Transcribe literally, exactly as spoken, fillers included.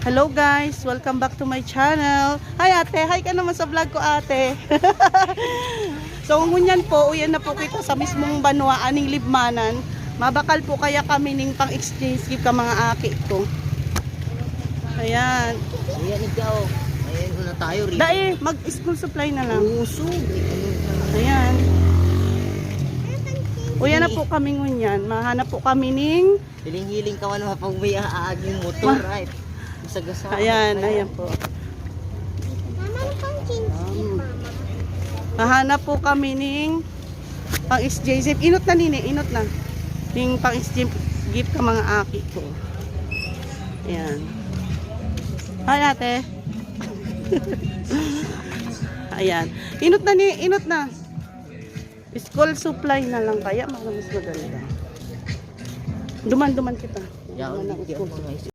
Hello guys, welcome back to my channel. Hi ate, hi ka naman sa vlog ko ate. So ngunyan po, uyan na po kita sa mismong banwa aning Libmanan. Mabakal po kaya kami ning pang exchange gift ka mga aki ko. Ayan. Ayan ikaw. Ayan na tayo rin. Dai, mag school supply na lang. Usog. Ayan. Uyan na po kami ngunyan. Mahanap po kami ning Hiling-hiling ka man mapag may aaging motor. Ay, masagasa. Ayan, ayan po. Mama, ano pang change Um, mama? Mahanap po kami ning pang S J Z. Inot na nini, inot na. Ning pang S J gift ka mga aki ko. Ayan. Hi ate. Ayan. Inot na ni, inot na. School supply na lang kaya mas maganda. Duman-duman kita. Yaon, Duman ang bigyan school ko supply. Nga